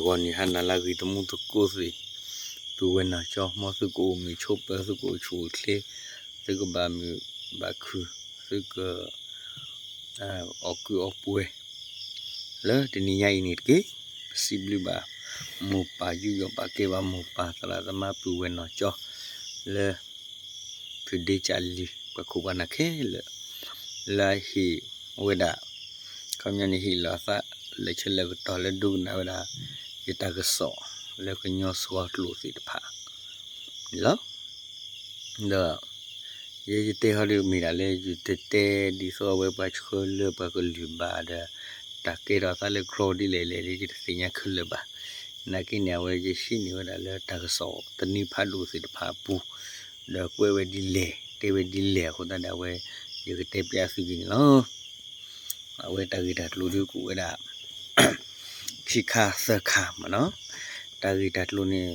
ဂီၤနံၤဟါနၤလၢအဂ့ၤ တံၤသကိးသ့ၣ်, ပုၢ်ဝဲၢ်နီၢ်ကၠီ မ်သုကအိၣ်မုာ်ဆိးပၢၤ သုကအိၣ်ဆူၣ်အိၣ်ချ့, သုကဘၣ်မုာ်ဘၣ်ခုၣ်, သုက အီၣ်ကုၢ်အီပှဲၤ လၢတနံၤညါအံၤန့ၣ်တက့ၢ်. စံးဘျုးဘၣ် မိၢ်ပၢ်ယူးယီၣ်ပာ်ကဲဘၣ် မိၢ်ပၢ်သရၣ်သမါ ပုၢ်ဝဲၢ်နီၢ်ကၠီ လၢ ဖုဒ့ကၢ်လံၤ ပှၤခိၣ်ပှၤနၢ်ခဲလၢာ် လၢအဟ့ၣ်ဝဲဒၣ် ခီပညီန့ၣ် ဟ့ၣ်လီၤအသး လဲၤဆၢလဲၤကတီၢ်လၢဒိကနၣ်ဝဲဒၣ် ယတၢ်ကစီၣ်လၢကညီစှီၤကျိာ်သ့ၣ်တဖၣ်န့ၣ်လီၤ. ဒီး ယဲယတဲဟီဒ်မ့ၢ်ဒၣ်လၢ ယတတဲဒ်သိးအဝဲပှၤဆှၢလၢပှၤကလုၢ်ဘၣ်ဒီး တၢ်ကဲထီၣ်သးလၢကြီဒ်လဲၣ်လဲၣ်ဒီး ယတသ့ၣ်ညါခဲလၢာ်ဘၣ်. နာ်က့န့ၣ် အဝဲယဟံးန့ၢ်ဝဲဒၣ်လၢတၢ်ကစီၣ်သန့ဖးဒိၣ်သ့ၣ်တဖၣ်အပူၤ ဒီးကွဲးဝဲဒ်လဲၣ် တဲဝဲဒ်လဲၣ်အဃိသတးဒီး အဝဲ ယကတဲပျးသုက့ၤန့ၣ်လီၤ. အဝဲတၢ်ဂ့ၢ်တၢ်ကျိၤဒ်ကအိၣ်ဝဲဒၣ် ခံခါသၢခါမ့ၢ်နီၤ. တၢ်ဂ့ၢ်တၢ်ကျိၤန့ၣ်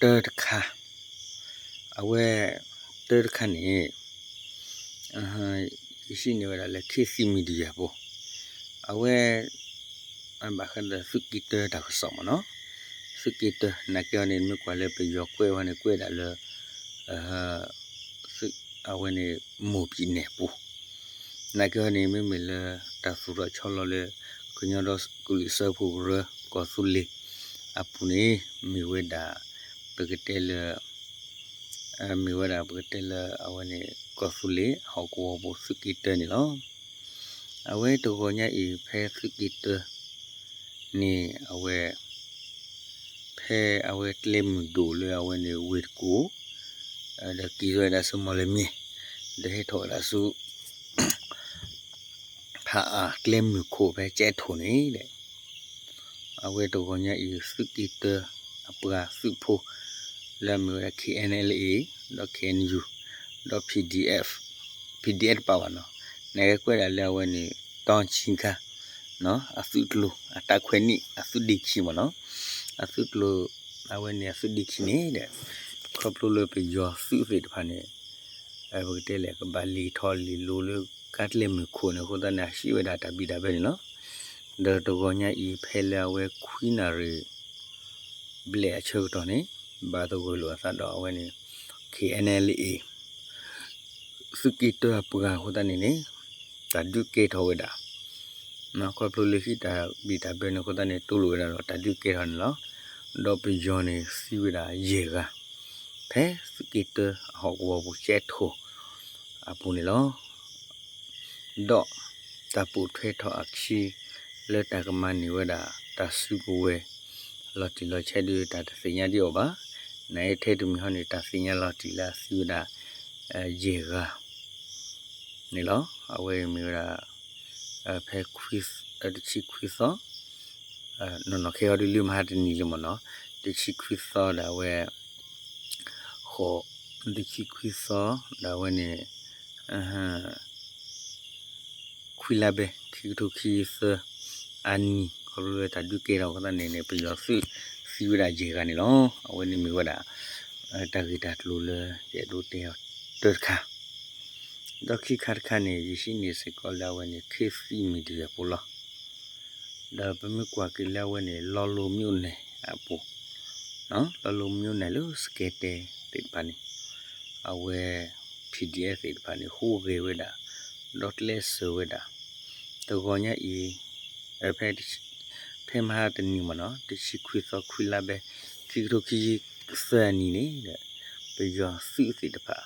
တၢတခါ, အဝဲ တၢတခါန့ၣ် ယဟံးန့ၢ်ဝဲဒၣ်လၢ ခေတ်သစ် Media ပူၤ, အဝဲ ဘၣ်ဃးဒီးသုးက့တၢတၢ်ကစီၣ်မ့ၢ်နီၤ. သုးက့တၢ နာ်က့အီၤန့ၣ် မ့ၢ်ကွၢ်လၢပယီၤကွဲးဝဲန့ၣ် ကွဲးဒၣ်လၢ အဝဲန့ၣ် မိၢ်ပံၤနဲၣ်ပူၤ, နာ်က့အီၤန့ၣ် မ့မ့ၢ်လၢတၢ်သူၣ်ထီၣ်ဆီလီၤလၢ ကညီဒီကလုာ်စၢဖှိၣ်ကရၢ ကီၢ်သူလ့ၤအပူၤန့ၣ် မ့ၢ်ဝဲဒၣ် ပကတဲလၢ မ့ၢ်ဝဲဒၣ်ပကတဲလၢအဝဲန့ၣ် ကီၢ်သူလ့ၤအဟီၣ်ကဝီၤပူၤ သုးက့တၢန့ၣ်လီၤ. အဝဲတဂီၤညါအံၤ ဖဲသုးက့တၢန့ၣ် အဝဲ ဖဲအဝဲကျဲမုၢ်ဒိၣ်လၢအဝဲန့ၣ် ဝ့ၢ်တကူၣ် ဒီးက့ၤဝဲဒၣ်ဆူမီၢ်လမၠဲၣ် ဒီးဟဲထီၣ်ဝဲဒၣ်ဆူ ဖးအၣ်ကျဲမုၢ်ခိၣ်ဖဲကဲထိၣ်န့ၣ်ဒီး အဝဲတဂီၤညါအံၤ သုးက့တၢအပှၤသုးဖိ လၢအမ့ၢ်ဝဲဒၣ် K N L A ဒီး K N U ဒီး PDF, PDF တပာ်ဘၣ်နီၤ, နကဲကွဲးဒၣ်လၢအဝဲန့ၣ် တီဆံခါ အသုးကျိၤ အတၢ်ခွဲးနံၣ် အသုးဒ့ခံမ့ၢ်နီၤ, အသုးကျိၤ အဝဲန့ၣ်အသုးဒ့ခံန့ၣ်ဒီး ခီဖျိလၢပယီၤသုးသ့ၣ်တဖၣ်န့ၣ် ပကတဲလဲၣ် ကဘၣ်လ့ၤထီၣ်လ့ၤလီၤလၢကါကျဲမုၢ်ခိၣ်န့ၣ်အဃိသတးန့ၣ် ဟံးဝဲဒၣ်တၢ်ဘံၣ်တၢ်ဘၢန့ၣ်လီၤ. ဒီးတဂီၤညါအံၤ ဖဲလၢအဝဲခွံနၣ်ရံၣ် ဘျဲၣ်အဆၢကတီၢ်န့ၣ် ဘၣ်သဂၢၢ်လိာ်အသးဒီးအဝဲန့ၣ် K N L A သုးက့တၢအပှၤအဃိသတးန့ၣ်န့ၣ် တၢ်ဒုးကဲထီၣ်ဝဲဒၣ် ခီဖျိလၢဟံးတၢ်ဘံၣ်တၢ်ဘၢန့ၣ်အဃိသတးန့ၣ် တူၢ်လိာ်ဝဲဒၣ်ဒီးတၢ်ဒုးကဲထီၣ်န့ၣ်လီၤ. ဒီးပယီၤန့ၣ်သံဝဲဒၣ်ယဲၢ်ဂၤ ဖဲသုးက့တၢအဟီၣ်ကဝီၤပူၤကဲထိၣ်အပူၤန့ၣ်လီၤ. ဒီးတၢ်ပိာ်ထွဲထီၣ်အခံ လၢတၢ်ကမၤန့ၢ်ဝဲဒၣ် တၢ်စုကဝဲၤ လီၤတံၢ်လီၤဆဲးဒီး တၢ်တသ့ၣ်ညါဒံးအီၤဘၣ်. နအဲၣ်ထဲတမံၤဟီန့ၣ် တၢ်သ့ၣ်ညါလီၤတံၢ်လၢအသံဝဲဒၣ် ယဲၢ်ဂၤ န့ၣ်လီၤ. အဝဲမ့ၢ်ဝဲဒၣ် ဖဲ တဆံခွံသီ နီၢ်နီၢ်ခဲအံၤဒုးလၢမဟါတနံၤလံမ့ၢ်နီၤ, တဆံခွံသီဒီးအဝဲ ဃိး တဆံခွံသီဒီးအဝဲန့ၣ် ခွံလါဘဲ ခံကထိခံဆံသၢ အနံၤ ခီဖျိလၢတၢ်ဒုးကဲထီၣ်အဃိသတးန့ၣ်န့ၣ် ပယီၤသုးသံဝဲဒၣ်ယဲၢ်ဂၤန့ၣ်လီၤ. အဝဲန့ၣ်မ့ၢ်ဝဲဒၣ် တၢ်ဂ့ၢ်တၢ်ကျိၤလၢယအဲၣ်ဒိးတဲအီၤတၢတခါ ဒီးခံခါတခါန့ၣ် ယဟံးန့ၢ်စ့ၢ်ကီးလၢအဝဲန့ၣ် ခေတ်သစ် Media ပူၤလီၤ. ဒီးပမ့ၢ်ကွၢ်က့ၤလၢအဝဲန့ၣ် လီလိၤမၠိနဲၣ်အပူၤ, လီလိၤမၠိနဲၣ်လၢစကဲတဲသ့ၣ်တဖၣ်န့ၣ် အဝဲ PDF သ့ၣ်တဖၣ်န့ၣ် ဟူးဂဲၤဝဲဒၣ် ဒီးကျဲးစၢးဝဲဒၣ် တဂီၤညါအံၤ ဖဲ ဖဲမဟါတနံၤမ့ၢ်နီၤ တဆံခွံသီ ခွံလါဘဲ ခံကထိခံဆံသၢအနံၤန့ၣ်ဒီး ပယီၤသုးသ့ၣ်တဖၣ်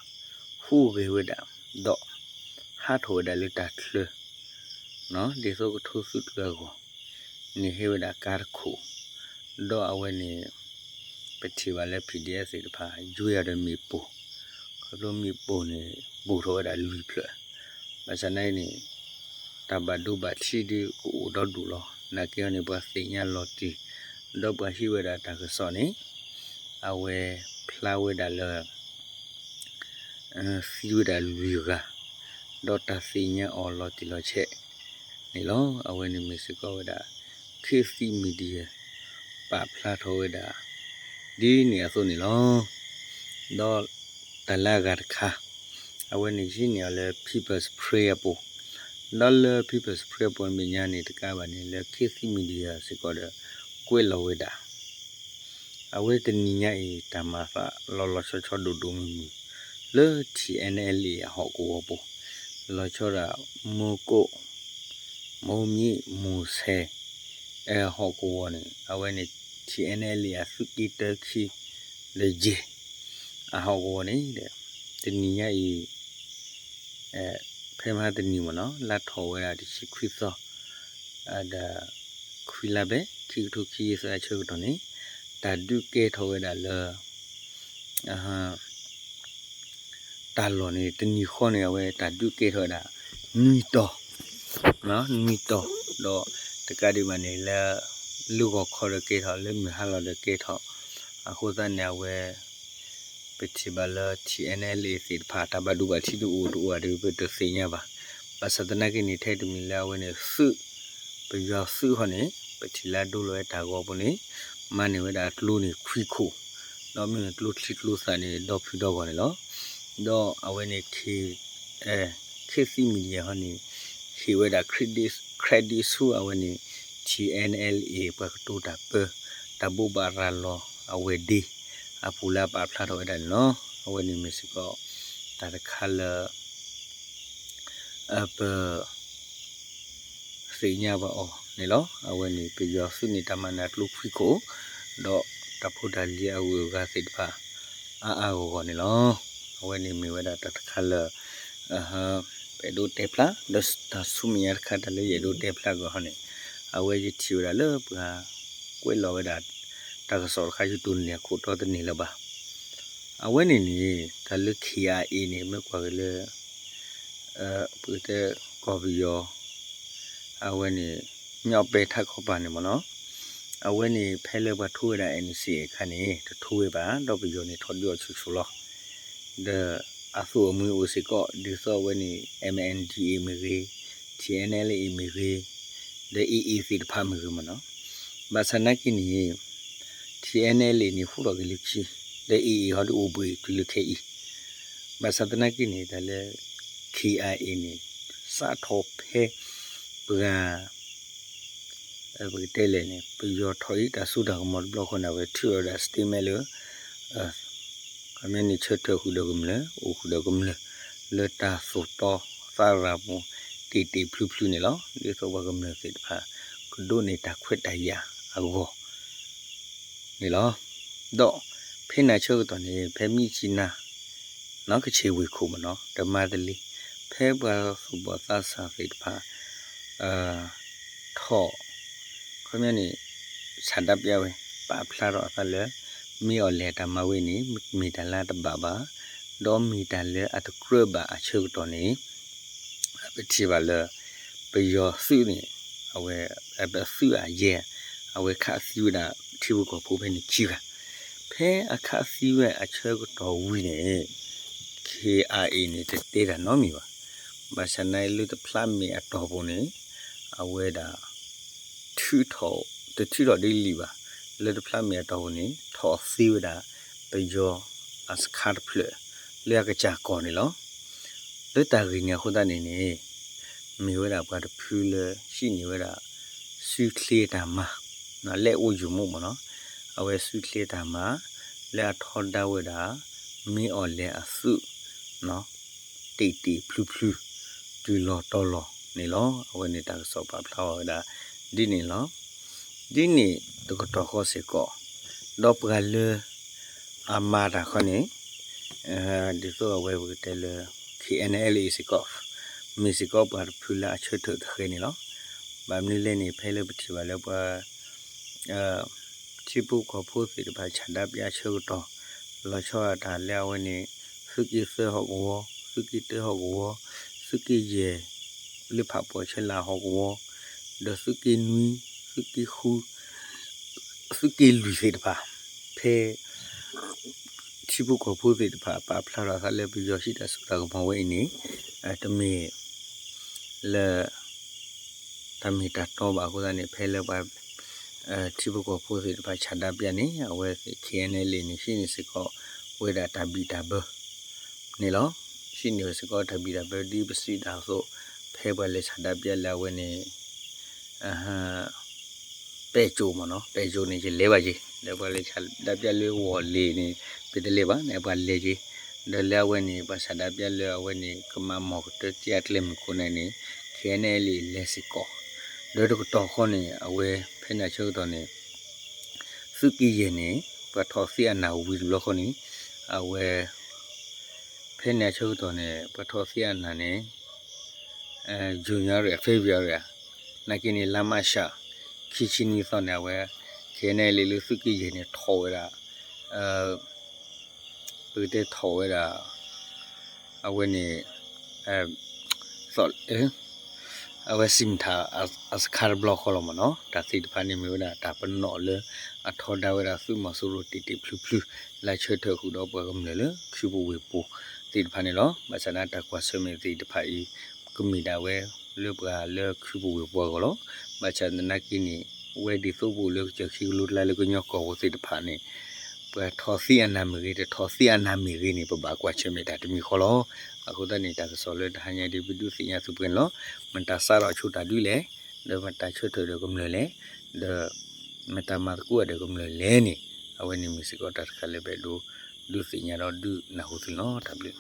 ဟူးဂဲၤဝဲဒၣ် ဒီး ဟးထီၣ်ဝဲဒၣ်လၢတၢ်ချၢ ဒ်သိးကထိသုးကျၢၤအဂီၢ်န့ၣ် ဟဲဝဲဒၣ်ကါတခိၣ် ဒီးအဝဲန့ၣ် ပထံၣ်ဘၣ်လၢ PDF သ့ၣ်တဖၣ် ယွဲအီၤဒီးမ့ၣ်ပိၢ်, ခီဖျိမ့ၣ်ပိၢ်န့ၣ် ပိၢ်ထီၣ်ဝဲဒၣ်လွံၢ်ဖျၢၣ်, ဘၣ်ဆၣ်နာ်အံၤန့ၣ် တၢ်ဘၣ်ဒိဘၣ်ထံးဒုးကအိၣ်ဒီဒူၣ်လီၤ. နာ်က့အီၤန့ၣ် ပှၤသ့ၣ်ညါလီၤတံၢ် ဒီးပှၤဟံးဝဲဒၣ်တၢ်ကစီၣ်န့ၣ် အဝဲဖျါဝဲဒၣ်လၢ သံဝဲဒၣ်လွံၢ်ဂၤ ဒီးတၢ်သ့ၣ်ညါအီၤလီၤတံၢ်လီၤဆဲးန့ၣ်လီၤ. အဝဲန့ၣ်မ့ၢ်စ့ၢ်ကီးဝဲဒၣ် ခေတ်သစ် Media ပာ်ဖျါထီၣ်ဝဲဒၣ် ဒ်န့ၣ်အသိးန့ၣ်လီၤ. ဒီးတၢ်လၢအဂၤတခါ အဝဲန့ၣ်ဟံးန့ၢ်အီၤလၢ People's Spring အပူၤ, ဒီးလၢ People's Spring အပူၤမဲာ်ညါန့ၣ် တကးဘၣ်န့ၣ် လၢ ခေတ်သစ် Media စ့ၢ်ကီးဒီး ကွဲးလီၤဝဲဒၣ် အဝဲတနံၤညါအံၤ တၢ်မၤသးလီၤလီၤဆီဆီဒိၣ်ဒိၣ်မုၢ်မုၢ် လၢ ထံၣ်အဲၣ်အဲၣ်လ်အ့ၣ် အဟီၣ်ကဝီၤပူၤ လီၤဆီဒၣ် မိၢ်ကိၣ် မိၢ်မံ မိၢ်ဆဲး အဟီၣ်ကဝီၤန့ၣ် အဝဲန့ၣ် ထံၣ်အဲၣ်အဲၣ်လ်အ့ၣ် အသုးက့တၢခံ ဒီးယဲၢ် အဟီၣ်ကဝီၤန့ၣ်ဒီး တနံၤညါအံၤ ဖဲမဟါတနံၤမ့ၢ်နီၤ လါထီၣ်ဝဲဒၣ်တဆံခွံသီ ဒီး ခွံလါဘဲ ခံကထိခံဆံသၢအဆၢကတီၢ်န့ၣ် တၢ်ဒုးကဲထီၣ်ဝဲဒၣ်လၢ တၢ်လီၢ်န့ၣ် တနံၤဃီန့ၣ် အဝဲတၢ်ဒုးကဲထီၣ်ဝဲဒၣ် နွံတီၤ, နွံတီၤ, ဒီးတကးဒံးဘၣ်န့ၣ်လၢ လၢဂီၤခီဒီးကဲထီၣ် လၢမုၢ်ဟါလီၤဒီးကဲထီၣ်, အဃိသတးန့ၣ် အဝဲ ပထံၣ်ဘၣ်လၢ ထံၣ်အဲၣ်အဲၣ်လ်အ့ၣ် သ့ၣ်တဖၣ် တၢ်ဘၣ်ဒိဘၣ်ထံးဒုးအိၣ်တအိၣ်ဧါဒီး ပတသ့ၣ်ညါဘၣ်. ဘၣ်ဆၣ်သနာ်က့န့ၣ် ထဲတမံၤလၢအဝဲန့ၣ်သုး, ပယီၤသုးဟီန့ၣ် ပထံၣ်လၢအဒိလီၤဝဲတၢ်ဂီၤပူၤန့ၣ် မၤန့ၢ်ဝဲဒၣ်ကျိန့ၣ်ခွံခိၣ်, ဒီးမ့ၢ်ကျိချံကျိသၣ်န့ၣ် ဒီဖုဒီဂီၢ်န့ၣ်လီၤ. ဒီးအဝဲန့ၣ် ခေတ်သစ် Media ဟီန့ၣ် ဟ့ၣ်ဝဲဒၣ် credit ဆူအဝဲန့ၣ် ထံၣ်အဲၣ်အဲၣ်လ်အ့ၣ် ပှၤကတိၤတၢ်ပၢ တၢ်ဘိးဘၣ်ရၤလီၤအဝဲၢ်ဒ့ အပူၤလၢအပာ်ဖျါထီၣ်ဝဲဒၣ်န့ၣ်လီၤ. အဝဲန့ၣ်မ့ၢ်စ့ၢ်ကီး တၢ်တခါလၢ ပ သ့ၣ်ညါဘၣ်အီၤန့ၣ်လီၤ. အဝဲန့ၣ် ပယီၤသုးန့ၣ် တၢ်မၤနၢၤကျိခွံခိၣ်, ဒီးတၢ်ဖိတၢ်လံၤအဂုၤအဂၤသ့ၣ်တဖၣ် အါအါဂီၢ်ဂီၢ်န့ၣ်လီၤ. အဝဲန့ၣ်မ့ၢ်ဝဲဒၣ်တၢ်တခါလၢ ပအဲၣ်ဒိးတဲဖျါ, ဒီးတၢ်ဆူမဲာ်ညါတခါ တၢ်လၢယအဲၣ်ဒိးတဲဖျါက့ၤဟီန့ၣ် အဝဲယထံၣ်ဝဲဒၣ်လၢပှၤကွဲးလီၤဝဲဒၣ် တၢ်ကစီၣ်တခါ ယတိၢ်န့ၢ်အခိၣ်တီတန့ၢ်လၢၤဘၣ်. အဝဲန့ၣ်န့ၣ် တၢ်လၢ ခ့ၣ်အါအ့ၣ်န့ၣ် မ့ၢ်ကွၢ်က့ၤလၢ ပကတဲ ကီၢ်ပယီၤ အဝဲန့ၣ် မြောက်ပိုင်း ထးခီပၤန့ၣ်မ့ၢ်နီၤ, အဝဲန့ၣ် ဖဲလၢပှၤထိဝဲဒၣ် NCA အခါန့ၣ် တထိဝဲဘၣ်, ဒီးပယီၤန့ၣ် ထီၣ်ဒုးအီၤဆူၣ်ဆူၣ်လီၤ. ဒီးအသိၣ်အမှံၤအိၣ်စ့ၢ်ကီး ဒ်သိးအဝဲန့ၣ် MNDAA မ့ၢ်ဂ့ၤ, TNLA မ့ၢ်ဂ့ၤ, ဒီး AA သ့ၣ်တဖၣ်မ့ၢ်ဂ့ၤမ့ၢ်နီၤ. ဘၣ်ဆၣ်သနာ်က့န့ၣ် TNLA န့ၣ် ဟူးထီၣ်က့ၤလၢခံ, ဒီး AA ဟီဒုးအိၣ်ဘှံးတုၤလၢခဲအံၤ. ဘၣ်ဆၣ်သနာ်က့န့ၣ် တၢ်လၢ ခ့ၣ်အါအ့ၣ်န့ၣ် စးထီၣ်ဖဲ ပှၤ ပကတဲလဲၣ်န့ၣ် ပယီၤထီၣ်အံၤတၢ်စိတၢ်ကမီၤတဘျီဃီန့ၣ် အဝဲထုးအီၤဒၣ် statement လၢ ခီပညီန့ၣ် ဆၢထၢၣ်ဃုာ်ဒီးကမျၢၢ်, အိၣ်ဃုာ်ဒီးကမျၢၢ် လၢတၢ်သိၣ်တီသးရၤပူၤ တ့ၢ်တ့ၢ်ဖျုးဖျုးန့ၣ်လီၤ. ဒ်သိးပှၤကမျၢၢ်သ့ၣ်တဖၣ် ကဒိးန့ၢ်တၢ်ခွဲးတၢ်ယာ်အဂီၢ်န့ၣ်လီၤ. ဒီးဖဲန့ၣ်ဆၢကတီၢ်န့ၣ် ဖဲမြစ်ကြီးနား နီၢ်ကခ့ၣ်ဝ့ၢ်ခိၣ်မ့ၢ်နီၤ, တမၤတလံ, ဖဲပှၤသူၣ်ဘီၣ်သးစၢ်သ့ၣ်တဖၣ် ထီၣ် ခီပညီန့ၣ် ဆန္ဒပြဝဲ ပာ်ဖျါထီၣ်အသးလၢ မ့ၢ်အီၤလဲၣ်တၢ်မၤဝဲန့ၣ် မ့ၢ်တၢ်လၢအတဘၣ်ဘၣ်, ဒီးမ့ၢ်တၢ်လၢအတကြၢးဘၣ်အဆၢကတီၢ်န့ၣ် ပထံၣ်ဘၣ်လၢ ပယီၤသုးန့ၣ် အဝဲ ပသုးအယဲၢ် အဝဲခးသံဝဲဒၣ်ထံဖိကီၢ်ဖိဖဲန့ၣ်ခံဂၤ, ဖဲအခးသံဝဲအဆၢကတီၢ်ဝံၤန့ၣ် ခ့ၣ်အါအ့ၣ်န့ၣ် တတဲတၢ်နီတမံၤဘၣ်. ဘၣ်ဆၣ်နာ်လၢတဖျးမဲာ်အတီၢ်ပူၤန့ၣ် အဝဲဒၣ် ထုးထီၣ် တထုးထီၣ်ဒ်လံာ်ဘၣ်, လၢတဖျးမဲာ်အတီၢ်ပူၤန့ၣ် ထီၣ်သ့ဝဲဒၣ် ပယီၤအစခါတဖျၢၣ် လၢအကစၢ်ကီၢ်န့ၣ်လီၤ. လၢတၢ်ဂ့ၢ်န့ၣ်အဃိသတးန့ၣ်န့ၣ် မ့ၢ်ဝဲဒၣ်ပှၤတဖုလၢဟံးန့ၢ်ဝဲဒၣ် စုချ့တၢ်မၤ လက်ဦးရေမုတ် မ့ၢ်နီၤ, အဝဲစုချ့တၢ်မၤ လၢအထီဒါဝဲဒၣ် မ့ၢ်အီၤလဲၣ်အသုး တ့ၢ်တ့ၢ်ဖျုးဖျုး တုၤလီၤတီၤလီၤန့ၣ်လီၤ. အဝဲန့ၣ်တၢ်ကစီၣ်ပာ်ဖျါဝဲဒၣ်ဒ်န့ၣ်လီၤ. ဒ်န့ၣ်တကတီၢ်ဃီစ့ၢ်ကီး ဒီးပှၤလၢ အမၤတၢ်ခီန့ၣ် ဒ်သိးအဝဲပကတဲလၢ ခ့ၣ်အဲၣ်အဲၣ်လ်အ့ၣ် စ့ၢ်ကီး မ့ၢ်စ့ၢ်ကီးပှၤတဖုလၢအဆၢထၢၣ်တဃဲန့ၣ်လီၤ. ဘၣ်မနုၤလဲၣ်န့ၣ် ဖဲလၢပထံၣ်ဘၣ်လၢပှၤ ထံဖိကီၢ်ဖိသ့ၣ်တဖၣ် ဆန္ဒပြဆၢကတီၢ် လီၤဆီဒၣ်တၢ်လၢအဝဲန့ၣ် သုးက့သၢဟီၣ်ကဝီၤ, သုးက့တၢဟီၣ်ကဝီၤ, သုးက့ယဲၢ် လၢဖးပီၣ်ဆဲလးဟီၣ်ကဝီၤ, ဒီးသုးက့နွံ, သုးက့ဃု, သုးက့လွံၢ်သ့ၣ်တဖၣ် ဖဲ ထံဖိကီၢ်ဖိသ့ၣ်တဖၣ် ပာ်ဖျါထီၣ်အသးလၢပယီၤဟံးတၢ်စိတၢ်ကမီၤဝဲအံၤန့ၣ် တမ့ၢ်လၢ တၢ်မ့ၢ်တၢ်တီဘၣ်အဃိသတးန့ၣ် ဖဲလၢပှၤ ထံဖိကီၢ်ဖိသ့ၣ်တဖၣ် ဆန္ဒပြန့ၣ် အဝဲသ့ၣ် ခ့ၣ်အဲၣ်အဲၣ်လ်အ့ၣ်န့ၣ် ဟံးန့ၢ်စ့ၢ်ကီးဝဲဒၣ်တၢ်ဘံၣ်တၢ်ဘၢန့ၣ်လီၤ. ဟံးန့ၢ်ဝဲစ့ၢ်ကီးတၢ်ဘံၣ်တၢ်ဘၢ ဒ်ပစံးတၢ်အသိး ဖဲပှၤလဲၤဆန္ဒပြလၢအဝဲန့ၣ် ပဲၣ်ကၠိမ့ၢ်နီၤ, ပဲၣ်ကၠိန့ၣ် ယလဲၤဘၣ်က့ၤ, ဒီးပှၤလဲၤဆန္ဒပြလၢဝီၤလ့ၤန့ၣ် ပတလဲၤဘၣ်န့ၣ် ပှၤလဲၤက့ၤ, ဒီးလၢအဝဲန့ၣ် ပှၤဆန္ဒပြလၢအဝဲန့ၣ် ကမၤမီၢ်ကတၢၢ်ကၠၢ်ကျဲမုၢ်ခိၣ်န့ၣ်န့ၣ် ခဲန့ၣ်လံ လဲၤစ့ၢ်ကီး, ဒီးတကတီၢ်ဃီန့ၣ် အဝဲဖဲန့ၣ်အဆၢကတီၢ်န့ၣ် သုးက့ယဲၢ်န့ၣ် ပှၤထီၣ်သ့အနၢ်ဝံၤတဘျီဃီန့ၣ် အဝဲ ဖဲန့ၣ်အဆၢကတီၢ်န့ၣ် ပှၤထီၣ်သ့အနၢ်န့ၣ် January February နာ်က့န့ၣ် လါမၢ်ၡး ခံဆံနွံသီန့ၣ် အဝဲ ခဲန့ၣ်လံ လၢသုးက့ယဲၢ်န့ၣ် ထီၣ်ဝဲဒၣ် ပကတဲထီၣ်ဝဲဒၣ် အဝဲန့ၣ် သီၣ် အဝဲစံးမထါအစခါတဘျီဃီလီၤမ့ၢ်နီၤ. တၢ်သ့ၣ်တဖၣ်န့ၣ်မ့ၢ်ဝဲဒၣ်တၢ်ပနီၣ်လၢ အထီဒါဝဲဒၣ်သုးမီၤစိရိၤတ့ၢ်တ့ၢ်ဖျုဖျု လၢဆၢထၢၣ်ဃုာ်ဒီးပှၤကမျၢၢ်လၢ ခုပူၤဝ့ၢ်ပူၤသ့ၣ်တဖၣ်န့ၣ်လီၤ. ဘၣ်ဆၣ်န့ၣ် တၢ်ကွၢ်ဆၢၣ်မဲာ်သ့ၣ်တဖၣ်အံၤ ကမ့ၢ်ဒၣ်ဝဲလၢပှၤလၢခုပူၤဝ့ၢ်ပူၤအဂီၢ်လီၤ. ဘၣ်ဆၣ်သနာ်က့န့ၣ် ဝဲဒ်သိးပအိၣ်လၢကစၢၢ်ခံကလိကျါလၢကညီကီၢ်ပူၤသ့ၣ်တဖၣ်န့ၣ် ပှၤထီၣ်သ့အနၢ်မ့ၢ်ဂ့ၤ တထီၣ်သ့အနၢ်မ့ၢ်ဂ့ၤန့ၣ် ပဘၣ်ကွၢ်ဆၢၣ်မဲာ်တၢ်တမံၤဃီလီၤ. အဃိသတးန့ၣ် တၢ်ကစီၣ်လၢတဟါညါဒ်ပဒုးသ့ၣ်ညါသုပှဲၤန့ၣ်လီၤ. မတၤစးထီၣ်အဆိတၢ်ဒုးလဲၣ်, ဒီးမတၤဆၢထၢၣ်ဒီးကမျၢၢ်လဲၣ်, ဒီးမတၤမၤသကိးဒီးကမျၢၢ်လဲၣ်န့ၣ် အဝဲန့ၣ်မ့ၢ်စ့ၢ်ကီးတၢ်တခါလၢပအဲၣ်ဒိးဒုးသ့ၣ်ညါဒီးဒုးနၢ်ဟူသုန့ၣ်လီၤ. တၢ်ဘျုး